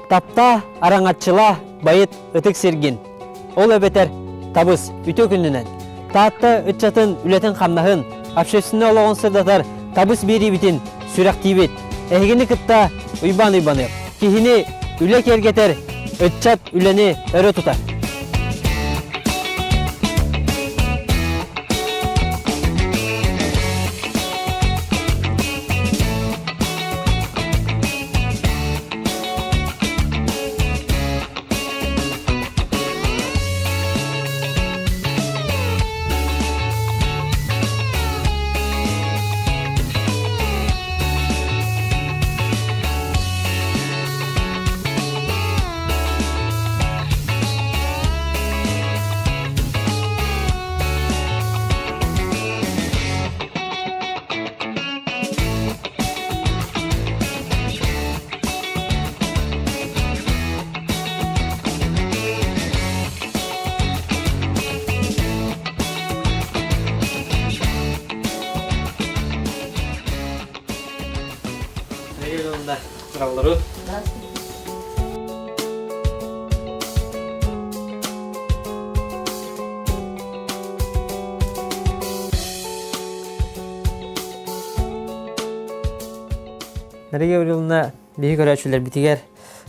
Таптаа, араҥаччылаа, байыт ытык сиргин. Ол эбэтэр табыс, үтүө күнүнэн. Таатта ыччатын үлэтин-хамнаһын, общественнай олоҕун сырдатар табыс биэриибитин сүрэхтиибит. Эһигини кытта Уйбаан Уйбаныап. Киһини үлэ киэргэтэр, ыччат үлэни өрө тутар. Здравствуйте. Мария Гавриловна биһи көрөөччүлэрбитигэр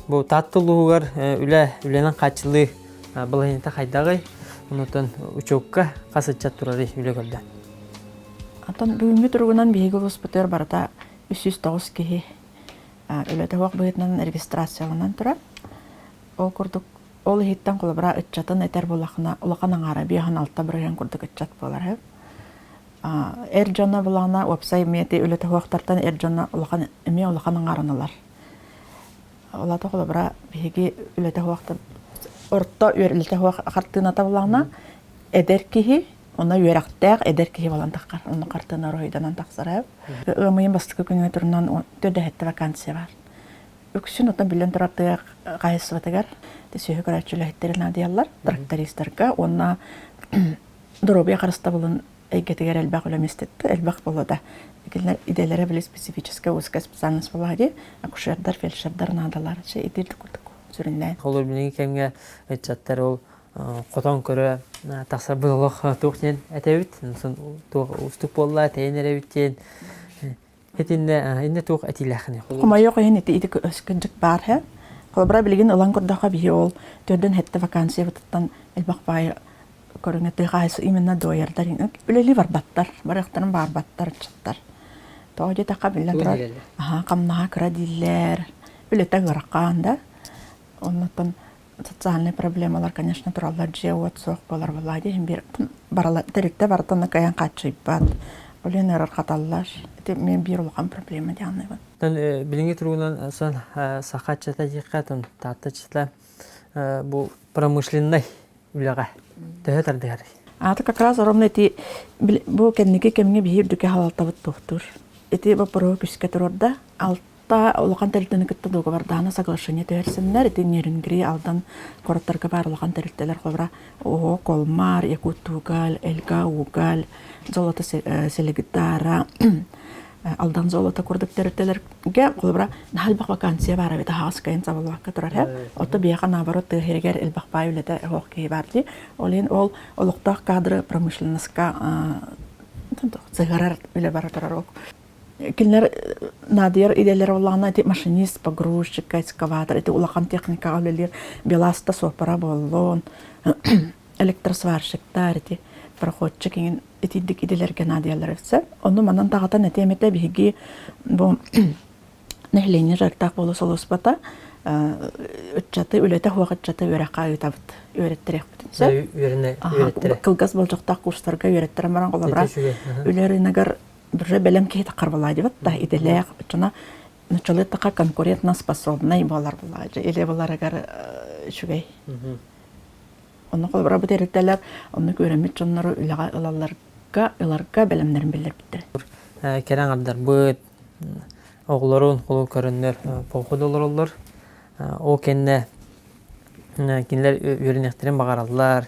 бу Таатта улууһугар үлэ үлэнэн хааччыллыы балаһыанньата хайдаҕый? Онтон учуокка хас ыччат турарый үлэ көрдө? Оттон бүгүҥҥү туругунан биһиги улууспутугар барыта 309 киһи үлэтэ суох быһыытынан регистрацияланан турар. Ол курдук ол иһиттэн холобура ыччатын этэр буоллаххына улахан аҥаара 56% курдук ыччат буолар. Эр дьоно булаҕына уопсай эмиэ ити үлэтэ суохтартан эр дьоно улахан эмиэ улахан аҥаарын ылар. Ол аата холобура биһиги үлэтэ суохтар орто үлэтэ суох хартыыната булаҕына эдэр киһи онно үөрэхтээх эдэр киһи буолан таххар онно хартыына уруһуйданан тахсара. Ыам ыйын бастакы күнүгэр турунан төрдөһөттө вакансия бар. Үксүн оттон биллэн турар тыа хаһайыстыбатыгар сүөһү көрөөччү үлэһиттэрин наадыйаллар трактористарга уонна доруобуйа харыстабылын эйгэтигэр элбэх үлэ миэстэтэ элбэх буолла кинилэр идэлэрэ били специфическая узкая специальность буолла дии акушердар фельдшердар наадалар итир курдук сүрүннээн Холобур билиҥҥи кэмҥэ ыччаттар ол хотон көрө тахсарбыт олох туох диэн этэбит туох уустук буолла тэйэн эрэбит диэн Итиннэ иннэ туох этиилээххиний? Хомойуох иһин ити ити кырдьык баар һэ. Холобура билигин ылан көрдөххө биһи ол төрдөн хэттэ вакансиябытыттан элбэх баайы көрүҥэ тыа хаһайсы именно дуойардар үлэлии барбаттар, барыахтарын баарбаттар ыччаттар. Тоҕо диэтэххэ биллэн турар, аһаа хамнаһа кыра дииллэр, үлэтэ ыарахан да. Оннуттан социальные проблемалар, конечно, тураллар, дьиэ-уот суох буолар буоллаҕа дии, биир барала тэрилтэ барытын кыайан хааччыйбат, ол иһин ыарырҕаталлар. Ити мен биир улахан проблема диэҕинэбин. Билиҥҥи туругунан сон саха ыччата диэххэ, Таатта ыччата бу промышленнай үлэҕэ төһө тардыһарый? Аата как раз ровно ити бу кэнники кэмҥэ биһи үрдүкэ халалтабыт туохтуур. Ити боппуруоһу күскэ туруорда. Алта улахан тэрилтэни кытта дуогабардаана соглашение түһэрсэннэр ити Нерюнгри, Алдан куораттарга баар улахан тэрилтэлэр холобура Оһо, Колмар, Якутугаль, Эльга, Угаль, Золото Селигдара, Алдан золото курдук тэрилтэлэргэ холобура наһаа элбэх вакансия баар эбит аһаҕас кыайан сабыллыбакка турар һэ. Ото биһиэхэ наоборот тыа сиригэр элбэх баай үлэтэ суох киһи баар дии. Ол иһин ол олохтоох кадры промышленноска сыһыарар үлэ бара турар ол. Кинилэр наадыйар идэлэрэ буоллаҕына ити машинист, погрузчик, экскаватор ити улахан техникаҕа үлэлиир беласта суоппара буоллун, электросварщиктар ити проходчик иҥин итирдик идэлэргэ наадыйаллар эбит. Ону манан даҕатан этиэм этэ биһиги бу нэһилиэнньэ дьарыктаах буолуу сулууспата ыччаты үлэтэ суох ыччаты үөрэххэ ыытабыт үөрэттэриэхпитин сөп. Үөрэнэ Кылгас болдьохтоох курстарга үөрэттэрэн баран холобура үлэ рыногар уже бэлэм киһи таххар дебат да идэлээх оччоно нуччалыы таха конкурентно-способный буолар буолаа илэ буларыгар үчүгэй. Онно холобура бу тэрилтэлэр оннук үөрэммит дьоннору үлэҕэ ылалларга, ыларга бэлэмнэрин биллэрбиттэрэ. Кэрэ аҥардарбыт оҕолорун холу көрөннөр поход олороллор. Ол кэннэ кинилэр үөрэниэхтэрин баҕараллар.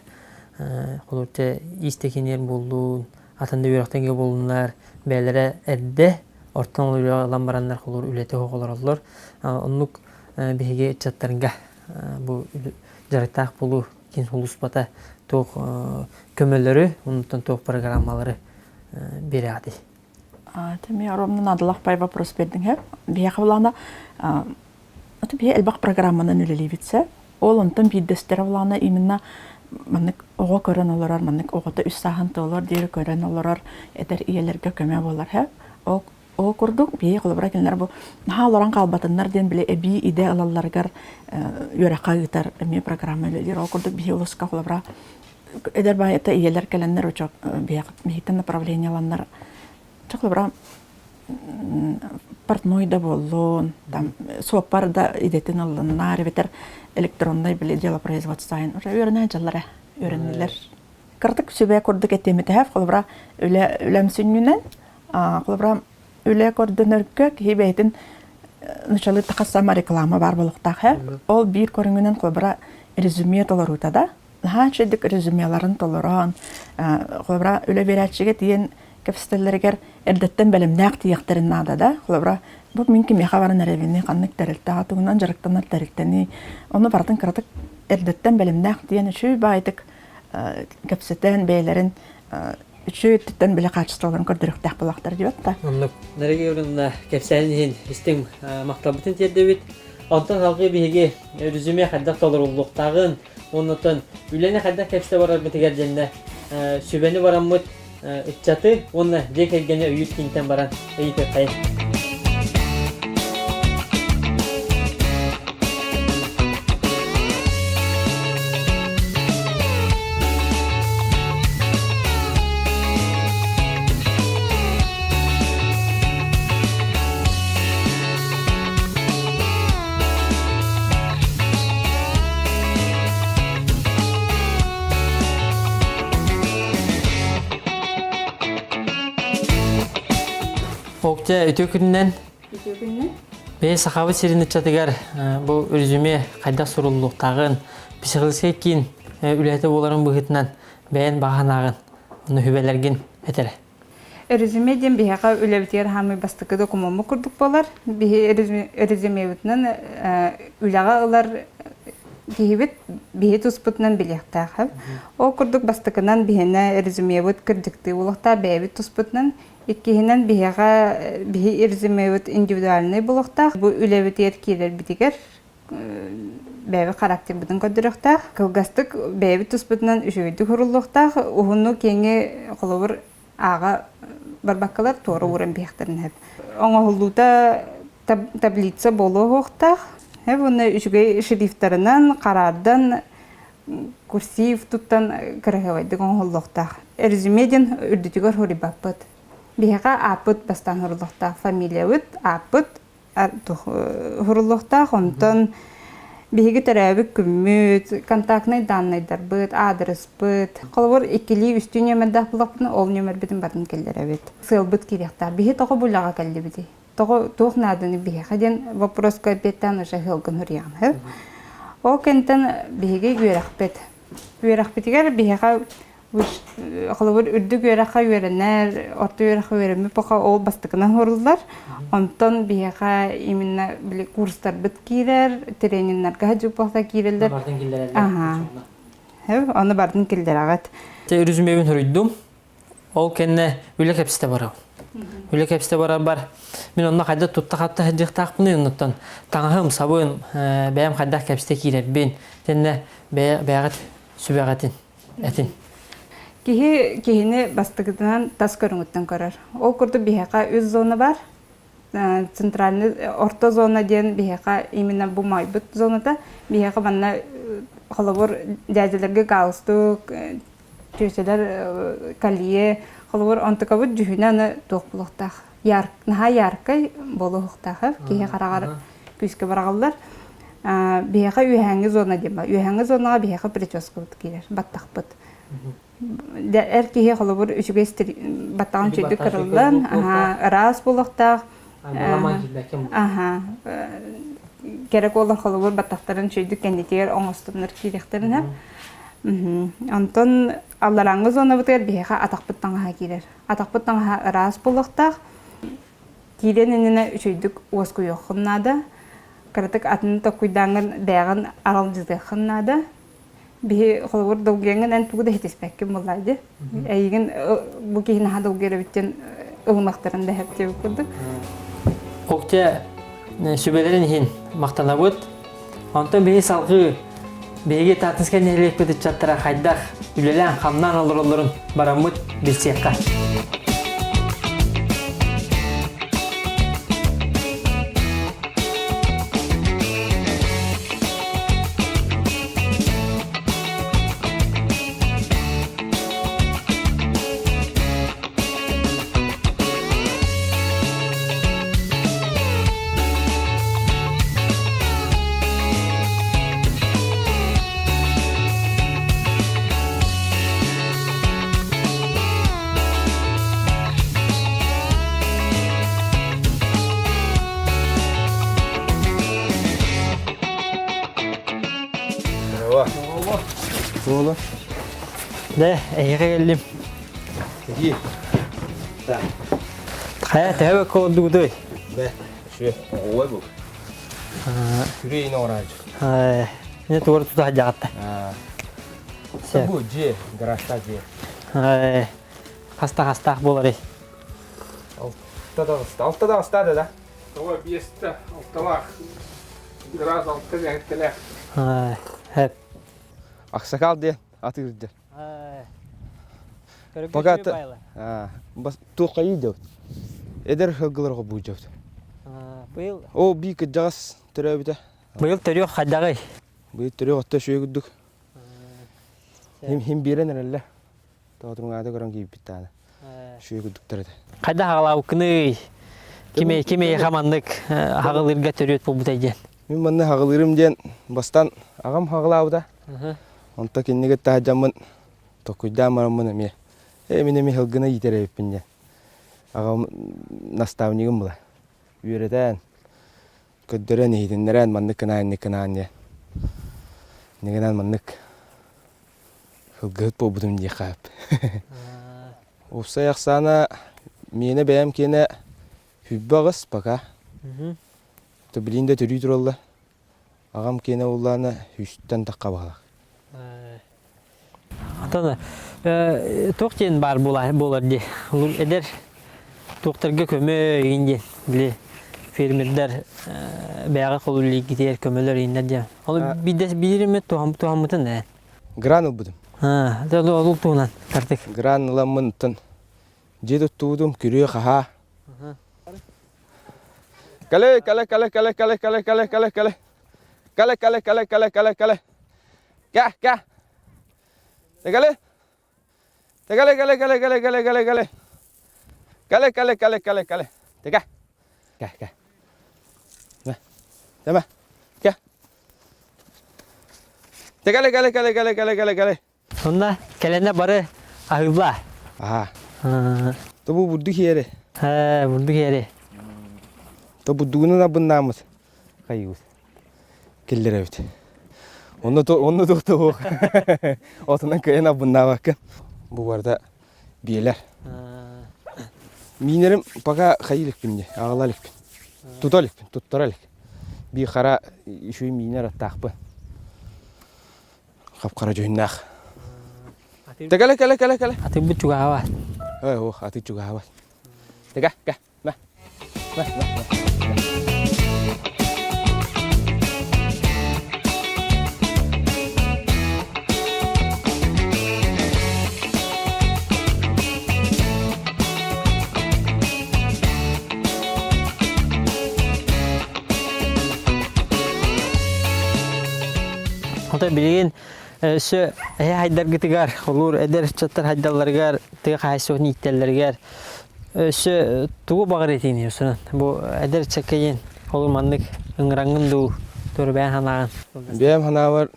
Холобур иис-тэкиниэр буоллун, атын да үөрэхтэргэ буоллуннар, бэйэлэрэ эрдэ ортон үлэҕэ ылан бараннар холобур үлэтэ суох олороллор. Оннук биһиги ыччаттарга бу дьарыктаах буолуу киин сулууспата туох көмөлөрү, онтон туох программалары биэрээҕитий? Тэмиэ оромнун наадалаах пай вопрос бердиҥ һэ. Биһиэхэ булаана аты биһи элбэх программанан үлэлиибит сэ. Ол онтон биирдэстэрэ булаана именно маннык оҕо көрөн олорор, маннык оҕото үс сааһын туолар диэри көрөн олорор эдэр ийэлэргэ көмө буолар һэ. Ол ол курдук биһи холобура кинилэр бу наһаа олорон хаалбатыннар диэн били эбии идэ ылалларыгар үөрэххэ ыытар эмиэ программа үлэлиир. Ол курдук биһи улууска холобура эдэр баайата ийэлэр кэлэннэр учуок биһиттэн направлениеланнар холобура портной да буоллун там суоппар да идэтин ыллыннар эбэтэр электроннай били делопроизводствоһын уже үөрэнэ дьаллара үөрэннилэр кыратык сүбэ курдук этиэмитэһэп холобура үлэ үлэм сүнньүнэн холобура үлэ көрдөнөргө киһи бэйэтин началы тахасама реклама бар буолуохтаах ол биир көрүҥүнэн холобура резюме толоруута да наһаа үчүгэйдик резюмеларын толорон, холобура, үлэ биэрээччигэ тиийэн кэпсэтэллэригэр эрдэттэн бэлэмнээх тиийиэхтэрин наада да. Холобура, бу мин кимиэхэ баран эрэбиний, ханнык тэрилтэҕэ тугунан дьарыктанар тэрилтэний, ону барытын кыратык эрдэттэн бэлэмнээх тиийэн үчүгэй баайдык кэпсэтэн бэйэлэрин үчүгэй өттүттэн били хаачыстыбаларын көрдөрүөхтээх буолуохтара диэбит да. Оннук. Нарыгы Ивановна кэпсээнин иһин истиҥ махталбытын тиэрдэбит. Онтон салгыы биһиги резюме хайдах толоруллуохтааҕын, Оннуттан үлэни хайдах кэпсэ барарбытыгар дьэннэ сүбэни бараммыт ыччаты уонна дьиэ кэргэни өйүүр киинтэн баран ыйытыаххайын. Октя үтүө күнүнэн. Үтүө күнүнэн. Бэйэ Сахабыт сирин ыччатыгар бу резюме хайдах суруллуохтааҕын, психологическай киин үлэһитэ буоларын быһыытынан бэйэн баҕа санааҕын, ону сүбэлэргин этэрэ. Резюме диэн биһиэхэ үлэбитигэр хаамый бастакы докумуоммут курдук буолар. Биһи резюмебытынан үлэҕэ ылар киһибит биһи туспутунан билиэхтээх. Ол курдук бастакынан биһиэнэ резюмебыт кырдьыктыы буолуохтаах бэйэбит туспутунан. Иккиһинэн биһиэхэ биһи резюмебыт индивидуальнай буолуохтаах. Бу үлэбитигэр киирэрбитигэр бэйэбит характербытын көрдөрүөхтээх. Кылгастык бэйэбит туспутунан үчүгэйдик суруллуохтаах. Уһунну-киэҥи холобур ааҕа барбаккалар туора ууран биһиэхтэрин сөп. Оҥоһуллуута таблица буолуохтаах. Уонна үчүгэй шрифтарынан, хараардан, курсив туттан кыраһыабайдык оҥоһуллуохтаах. Резюме диэн үрдүтүгэр суруйбаппыт. Биһиэхэ ааппыт бастаан суруллуохтаах. Фамилиябыт, ааппыт, Уһуруллуохтаах, онтон биһиги төрөөбүт күммүт, контактнай даннайдарбыт, аадырыспыт. Холобур, иккилии, үстүү нүөмэрдээх буоллахпытына, ол нүөмэрбитин барын киллэрэбит. Сыалбыт киириэхтээх. Биһи тоҕо бу үлэҕэ кэллибитий? Тоҕо туох нааданы биһиэхэ диэн вопроска эппиэттээн уже ыалгын суруйаҕын. Ол кэнниттэн биһиги үөрэхпит. Үөрэхпитигэр биһиэхэ Холобур, үрдүк үөрэххэ үөрэнэр, орто үөрэххэ үөрэммит пока ол бастакынан уһуруллар. Онтон биһиэхэ именно били курстарбыт киирэр, трениннэргэ дьуппахта киирэллэр. Бардын киллэрэллэр. Аха. Ону бардын киллэрэҕит. Те резюмебин суруйдум. Ол кэннэ үлэ кэпсэтэ барабын. Үлэ кэпсэтэ барарбар мин онно хайдах тутта-хапта сылдьыахтаахпыный оннуттан таҥаһым, сабын, бэйэм хайдах кэпсэтэ киирэрбин, тэннэ бэйэҕит сүбэҕитин этин. Киһи киһини бастакытынан тас көрүҥүттэн көрөр. Ол курдук биһиэхэ үс зона бар. Центральный орто зона диэн биһиэхэ именно бу моойбут зоната. Биһиэхэ манна холобур дядяларга галстук, чүөчэлэр колье, холобур онтукабыт дьүһүнэ аны туох буолуохтаах. Яр, наһаа яркай буолуохтаах киһи хараҕар күүскэ быраҕыллар. Биһиэхэ үөһээҥҥи зона диэн баар. Үөһээҥҥи зонаҕа биһиэхэ прическабыт киирэр, баттахпыт. Эр киһи холобур үчүгэй баттаҕын үчүгэйдик кырыллан, ыраас буолуохтаах. Аха. Кэрэ куолар холобур баттахтарын үчүгэйдик кэннитигэр оҥостоннор киириэхтэринэ. Онтон алларааҥҥы зонабытыгар биһиэхэ атахпыт таҥаһа киирэр. Атахпыт таҥаһа ыраас буолуохтаах. Киириэн иннинэ үчүгэйдик уоскуйуоххун наада. Кыратык атын толкуйдааҥҥын бэйэҕин аралдьытыаххын наада. Биһи холобур долгуйаҥҥын эн тугу да иһитиспэккин буоллаа дии. Эйигин бу киһи наһаа долгуйар эбит диэн ылымахтарын да диэбит курдук. Октя сүбэлэрин иһин махтанабыт. Онтон биһи салгыы биһиги Тааттинскай нэһилиэкпит ыччаттара хайдах үлэлээн-хамнаан олороллорун бараммыт билсиэххэ. Буола. Дэ, эһиэхэ кэллим. Кэһии. Хайа, төһө бэккэ олордугутуй? Бэ, сүө, оҕуой бу. Күрүө иһин оҥорааччы. Мин тугар тута сылдьаҕатта. Бу дьиэ, гаражтаах дьиэ. Хаста хастаах буоларый? Алта да алта да аста да да. Тоҕо биэстэ, алталаах, гараж алта сэттэлээх. Хэп. Аксакал диэн атыырдыр. Пока туоххайыы дьабыт. Эдэр сылгыларга бу дьабыт. Быйыл О, бии кырдьаҕас төрөөбүтэ. Быйыл төрүөх хайдаҕый? Быйыл төрүөх отто үчүгэй курдук. Хим биэрэн эрэллэр. Тоотуруҥаата көрөн киирбит даҕаны. Үчүгэй курдуктар этэ. Хайдах аҕалаабыккыный? Ким ким эйиэхэ маннык хаҕылыырга төрүөт буолбутай диэн? Мин манны хаҕылыырым диэн бастан аҕам хаҕылаабыта. Онто кинини кытта сылдьаммын толкуйдаан бараммын эмиэ ээ мин эмиэ сылгыны иитэр эбиппин диэн аҕам наставнигым була үөрэтэн көрдөрөн иһитиннэрэн маннык гынаан инник гынаан диэн иннигинэн маннык сылгыһыт буолбутум диэххэ сөп уопсай ахсаана миэнэ бэйэм киэнэ 28 пока то билигин да төрүү тураллар Аҕам киэнэ уллаана үстэн тахха баһылах. Антон, туох диэн баар буолар дии? Эдэр туохтарга көмө игин диэн, били фермердэр бэйэҕэ холуллиигитигэр көмөлөр ииннэр диэн. Ол биирдэс биир эмэ туһаммытын ээ. Гран ылбытым. Ол туһунан тартык. Гран ыламмын оттон дьиэ туттубутум, күрүө-хаһаа. Кэлэ, кэлэ, кэлэ, кэлэ, кэлэ, кэлэ, кэлэ, кэлэ, кэлэ. Кэлэ, кэлэ, кэлэ, кэлэ, кэлэ, кэлэ. Кэ, кэ. Кэлэ. Кэлэ, кэлэ, кэлэ, кэлэ, кэлэ, кэлэ, кэлэ. Кэлэ, кэлэ, кэлэ, кэлэ, кэлэ. Тэгэ. Кэ, кэ. Мэ. Тэмэ. Кэ. Кэлэ, кэлэ, кэлэ, кэлэ, кэлэ, кэлэ, кэлэ. Онно кэлэнэ бары аһыылла. Аха. То бу бурдук иэри. Ээ, бурдук иэри. То бурдугунан абыннааммыт хайыыбыт. Киллэрэбит. Онно то онно туох Отунан кыайан абыннаабаккын. Бу барда биэлэр. Миинерим пока хайыы иликпин дии, аҕала иликпин. Тута иликпин, туттара илик. Бии хара үчүгэй миинэр аттаахпын. Хап-хара дьүһүннээх. Кэлэ, кэлэ, кэлэ, кэлэ. Атыыбыт чугаһаабат. Ой, ох, аты чугаһаабат. Тэгэ, кэ, мэ. Мэ, мэ, мэ. Оттон билигин өссө эһэ хайдаргытыгар, холуур эдэр ыччаттар хайдалларыгар, тыа хаһаайыстыбатын ииттэллэригэр өссө тугу баҕар этиини усунан бу эдэр ыччакка диэн холуур маннык ыҥыраҥҥын дуу, туора бэйэҥ санааҕын. Бэйэм санаабар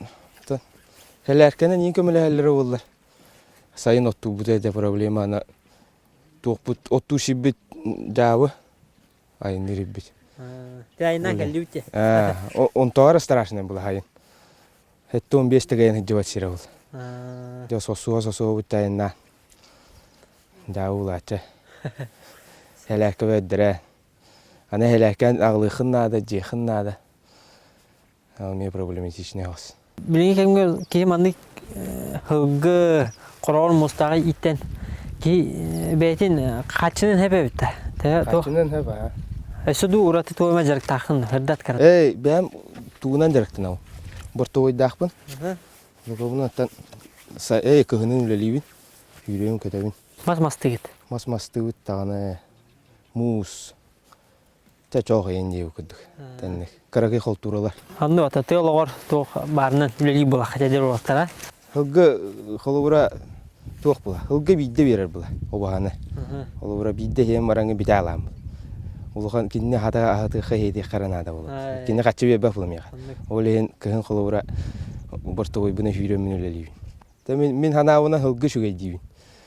сэлээркэнэн иин көмөлөһөллөрө буоллар. Сайын оттуубут этэ проблема ана туохпут оттуу сирбит дьаабы айанныыр ирбит. Ты айынан кэллибит те. Онтоҕор страшный была айын. 75 тегайын сылдьыбат сирэ ол. Дьэ сосуо сосуобут айыннаан. Дьаабы булааччы. Сэлээккэ бэрдэрэ. Аны сэлээккэн аҕылыаххын наада, дьиэххин наада. Эмиэ проблематичный оҕус. Билиҥҥи кэмҥэ киһи маннык һылгы хороҕор муостааҕы ииттэн киһи бэйэтин хаччынан хэп эбит да. Хаччынан хэп аа. Өссө дуу ураты туойма дьарыктааххын ырдат кара. Эй, бэйэм тугунан дьарыктанабын. Бортовойдаахпын. Бортовойбунан оттон эй кыһынын үлэлиибин. Сүүрүөм көтөбүн. Мас мастыгыт. Мас мастыыбыт даҕаны муус Чэ чоох иһин диэбит курдук. Тэнник. Кыракый холтууралар. Онно ата тыа олоҕор туох баарынан үлэлии буолахха дьэ уолаттара. Һылгы холобура туох була? Һылгы биирдэ биэрэр була обаһаны. Холобура биирдэ иһэн бараҥы битэ алааммыт. Улахан кинини хата аһатыахха иһиэтиэххэ эрэ наада буолар. Кини хаччы биэрбэт була миэхэ. Ол иһин кыһын холобура бортовойбуна сүүрэммин үлэлиибин. Тэ мин, мин ханаабына һылгы үчүгэй диибин.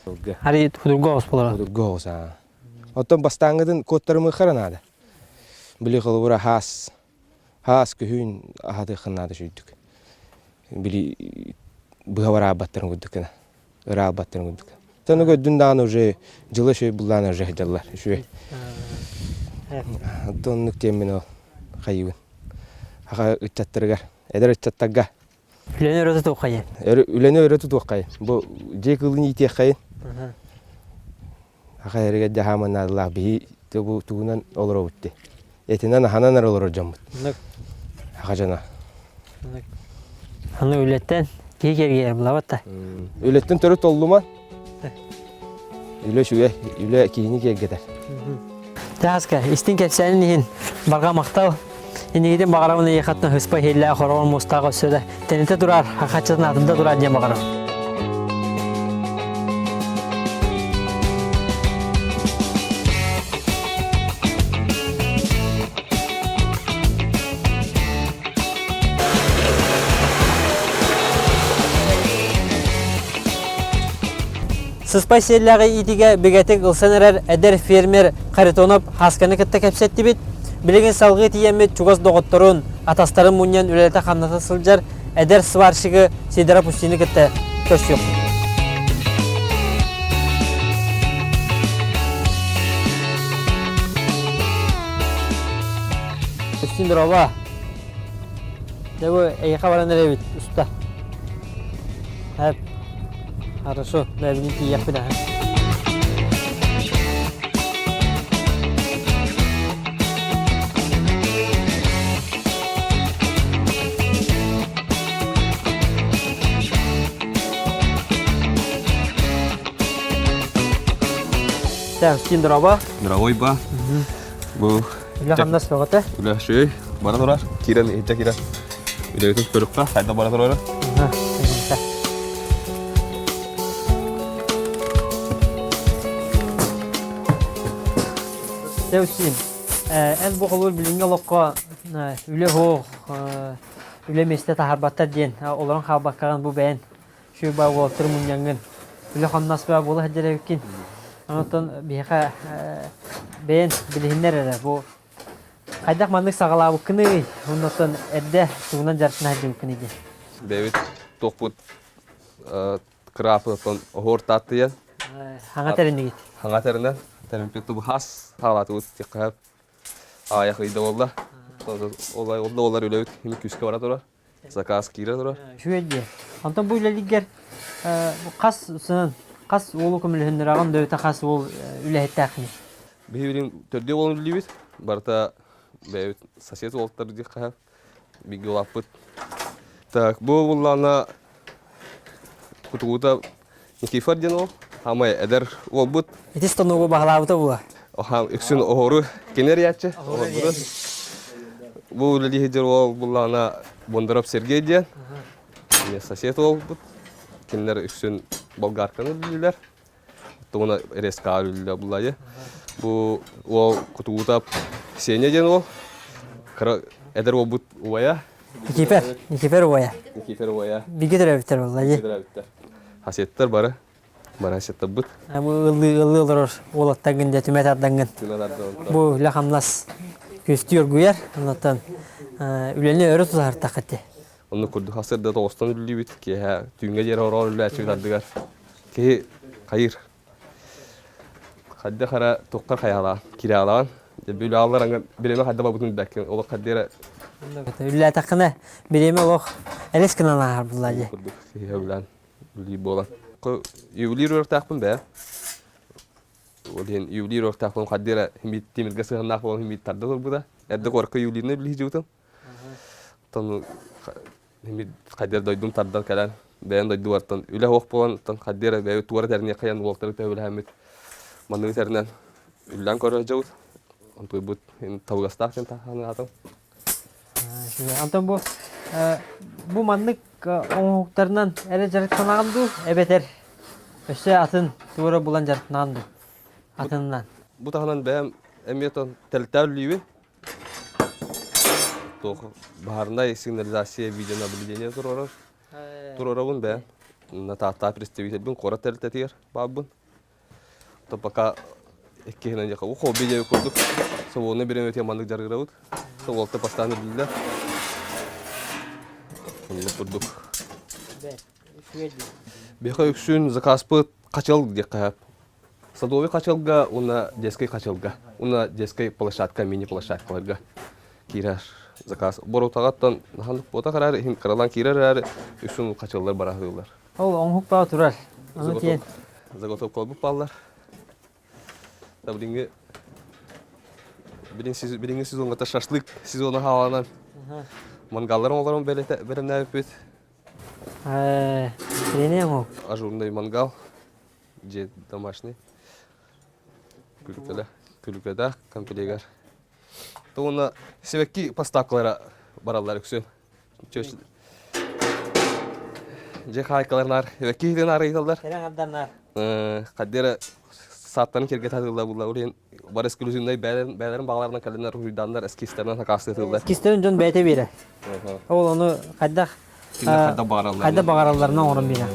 Һылгы. Ари худурга оҕус буолар. Худурга оҕус аа. Оттон бастааҥҥытын куоттарымыахха эрэ наада. Били холобура хаас, хаас күһүн аһатыаххын наада үчүгдүк. Били быһа бараабаттарын курдук гына, ыраабаттарын курдук. Ону көрдүн даҕаны уже дьыла үчүгэй буллаан уже сылдьаллар үчүгэй. Оттон оннук диэммин ол хайыыбын. Аха ыччаттарыгар, эдэр ыччаттарга Үлэни өрө тутуоххайын. Үлэни өрө тутуоххайын. Бу дьиэ кыылын иитиэххэйин. Аха эригэр дьаһааман наадалаах биһи бу тугунан олоробут дии. Этинэн аһанан эрэ олорор дьоммут. Аха дьоно. Аны үлэттэн киһи кэргиэ булабат да. Үлэттэн төрүт толлуман. Үлэ үчүгэй, үлэ киһини киэргэтэр. Таска, истиҥ кэпсээнин иһин барҕа махтал. Иннигитин баҕарабын эйиэхэттэн хыспа иһиллээх хороҕор муостаах өссө да тэнитэ турар, хахаччытын атында турар диэн баҕарабын. Сыспай сиэллээҕи иитиигэ бигэтик ылсан эрэр эдэр фермер Харитонов Хасканы кытта кэпсэттибит. Билигин салгыы тиийэммит чугас доҕотторун, атастарын мунньан үлэлэтэ-хамната сылдьар эдэр сварщигы Сидоров Устины кытта көрсүөхпүт. Устин дороба. Дьэ бу эйиэхэ баран эрэбит уста. Эп. Хорошо, бэйэбитин тиийиэхпит аһа. Так, Устин, дороба. Дорогой ба. Бу Үлэ хамнас бөҕөтө. Үлэ үчүгэй, бара турар. Киирэн, иһирдьэ киирэн. Үлэбитин көрүөххэ, хайдах бара турара. Устин, эн бу холуур билиҥҥи олоххо үлэ суох, үлэ миэстэ таһаарбаттар диэн олорон хаалбаккаҕын бу бэйэн Шуйба уолаттар мунньаҥҥын үлэ-хамнас баа буола сылдьар эбиккин. Онтон биһиэхэ бэйэн билиһиннэр эрэ бу хайдах маннык саҕалаабыккыный, оннуттан эрдэ тугунан дьарыктана сылдьыбыккыный диэн. Бэйэбит туохпут кыраапытыттан оһуор тааттыйан. Хаҥа тэриннигит. Хаҥа тэринэн, тэримпит тубу хас хаалаатыбыт тиккаһап аайах ыйда буолла. Ол олар үлэбит күүскэ бара турар. Заказ киирэ турар. Үчүгэй дии. Онтон бу үлэлииргэр хас сынан хас уолу көмөлөһүннэрэҕин да хас уол үлэһиттээххиний? Биһи билин төрдүө буолан үлэлиибит. Барыта бэйэбит сосед уолаттар диэххэ бииргэ улааппыт. Так, бу буллаана кутугута Никифор диэн уол, хаамай эдэр уолбут. Ити станогу баһылаабыта була. Үксүн оһору кини эрийээччи, оһорбутун. Бу үлэлии сылдьар уол буллаҕына Бондаров Сергей диэн, эмиэ сосед уолбут. Кинилэр үксүн болгарканы үлэлииллэр. Оттон резкаҕа үлэлииллэр буллайы. Бу уол Кутугутап Сеня диэн уол. Кыра эдэр уолбут убайа. Никифер, Никифер убайа. Никифер убайа. Бигэ төрөөбүттэр буолла дии. Бигэ төрөөбүттэр. Хасиеттар бары. Бары хасиеттарбыт. Бу ыллыы ыллыы олорор уолаттаргын дьэ түмэ тардангын. Түмэ тардангын. Бу үлэ хамнас күстүү оргуйар. Оннуттан үлэни өрө тутаһартаххыт дии. Оннук курдук хасырда тоҕустан үллүүбүт. Киэһэ түүҥҥэ диэри ороон үллээччибит ардыгар. Киһи хайыр. Хайдах эрэ туоххар хайаалаан, кирэалаан, дьэ бүлэаллар аңа бириэмэ хайда барбытын билбэккин, олох хайда эрэ. Үллээтэххинэ бириэмэ олох элэс гынан ааһар булла дии. Курдук киһи үлэлиир буолан. Ювелир үөрэхтээхпин бэйэ. Ол иһин ювелир үөрэхтээхпин хардыыра тимиргэ сыһыаннаах буолан химиит тарда турбута. Эрдэ куоракка ювелирнай билиһи Оттон хайдар дойдум тардан кэлэн бэйэм дойдубартан үлэ суох буолан оттон хайдар бэйэ туора тэрниэххэ диэн уолтары төбөлөһөммүт манныгы тэринэн үллээн көрө сылдьабыт. Онтуйбут табыгастаах диэн санаатым. Антон бу бу маннык оҥоһуктарынан эрэ дьарыктанаҕын дуу эбэтэр өссө атын туора булан дьарыктанаҕын дуу атынынан? Бу таһынан бэйэм эмиэ тэлтээх үллүүбүн. Туох баһаарынай сигнализация видеонаблюдение туруорар. Туруорабын бэйэм. Тааттаа представительбин куорат тэрилтэтигэр баалбын. То пока иккиһинэн диэхэ хобби диэбит курдук свободное бириэмэтигэр маннык дьарыгырабыт. Уолта бастаан үлэлииллэр. Оннук курдук. Биһиэхэ үксүн заказпыт хачал диэххэ Садовый хачалга уонна детский хачалга уонна детскай площадка мини-площадкаларга киирэр заказ. Боротаҕаттан ханнык буотах эрээри иһин кыралаан киирэр эрээри үксүн хачаллар бараһыыллар. Ол оҥоһук баа турар. Ону тиэн. Заготовкаларбыт бааллар. Да билиҥҥи билиҥҥи сезоҥҥа шашлык сезона хааланан мангаллар оҥолорун бэлэмнээбиппит. Кинини оҥоһук. Ажурный мангал. Дьиэ домашний. Күлүкэлэ, күлүкэдээх комплегар. Уонна сибэкки поставкалара бараллар үксүн. Дьиэ хаайкаларынаар сибэкки иһитин арыйталлар. Кэрэ аҥардарнаар. Хаддера сааттарын киргэтэ атыыллар булла. Ол иһин бар эксклюзивнай бээлэрин бээлэрин баҕаларынан кэлэннэр уруйдааннар эскизтэринэн сакаастыыллар. Эскизтэрин дьон бэйэтэ биэрэр. Ол ону хайдах Кинилэр хайдах баҕаралларынан. Хайдах баҕаралларынан оҥорон биэрэр.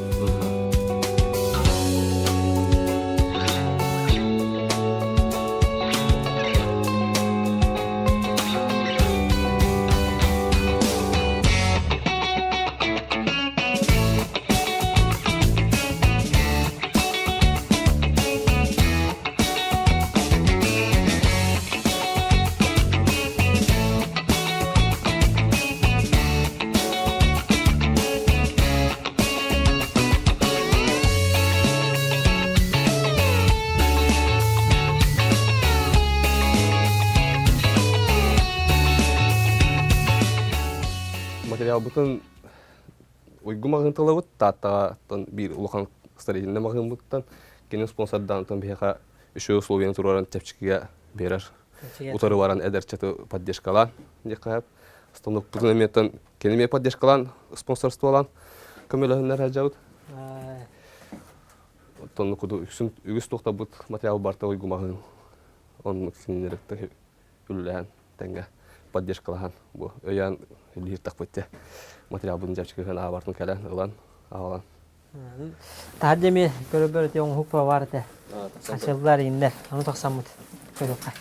Материалбытын уйгу маҕаһыын тылабыт Тааттаҕаттан биир улахан строительнай маҕаһыыммыттан кини спонсордаан биһиэхэ үчүгэй условияны туруоран чэпчэкигэ биэрэр утары баран эдэрчэти поддержкалаан диэххэ станокпутун эмиэттэн кини эмиэ поддержкалаан спонсорстволаан көмөлөһүннэр сылдьабыт оттон куду үксүн үгүс туохтарбыт материал барта уйгумаһын оннук кинилэртэн үлэлээн тэҥҥэ поддержкалаһан бу өйөөн үлэлиир тахпыт материалбытын чэпчэки аабартын кэлэн ылан аҕалан Таһырдьа эмиэ көрөрбөр ити оҥоһук баар этэ. Ачыллар ииннэр. Ону тахсаммыт көрүөххэ.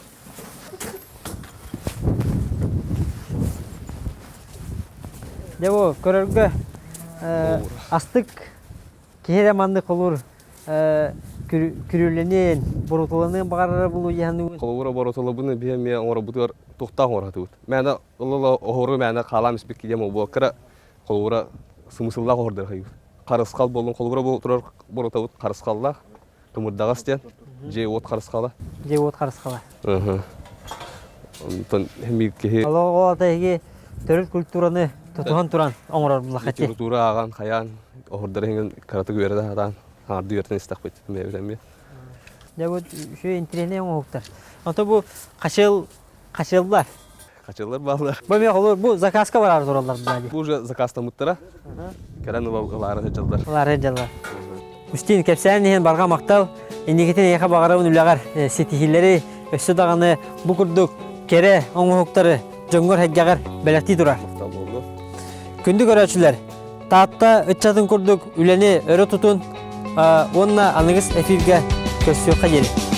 Дьэ бу көрөргө астык киһи эрэ маннык холуур күрүлэниэн, борутуланыан баҕарара булуу дьаһаныыбын. Холобура борутулабыны биһи эмиэ оҥоробутугар туохтаах оҥоро Мээнэ ылла оһору мээнэ хаалаан испит киһи буолбакка Холобура, сымысыллаах оһордор хайыыр. Харысхал буоллун, холобура бу турар боротабыт харысхаллаах, кымырдаҕас диэн, дьиэ-уот харысхала. Дьиэ-уот харысхала. Онтон эмиэ киһи... Ол ата эһиги төрүт культураны тутуһан туран оҥорор буллаххыт. Литература ааҕан, хайаан, оһордор иһин кыратык үөрэтэ сатаан, хаарды үөрэтэн истэхпит бэйэбит эмиэ. Дьэ бу үчүгэй интэриэһинэй оҥоһуктар. Ото бу хачыл Хачыллар. Хачыллар бааллар. Бу эмиэ холур бу заказка бараар тураллар була дии. Бу уже заказтаммыттара. Кэлэн ылаары сылдьаллар. Ылаары сылдьаллар. Устин, кэпсээн иһин барҕа махтал. Инникитин эйиэхэ баҕарабын үлэҕэр ситиһиилэри, өссө даҕаны бу курдук кэрэ оҥоһуктары дьоҥҥор-сэргэҕэр бэлэхтии турар. Махтал буоллун. Күндү көрөөччүлэр, Таатта ыччатын курдук үлэни өрө тутун уонна аныгыс эфиргэ көрсүөххэ диэри.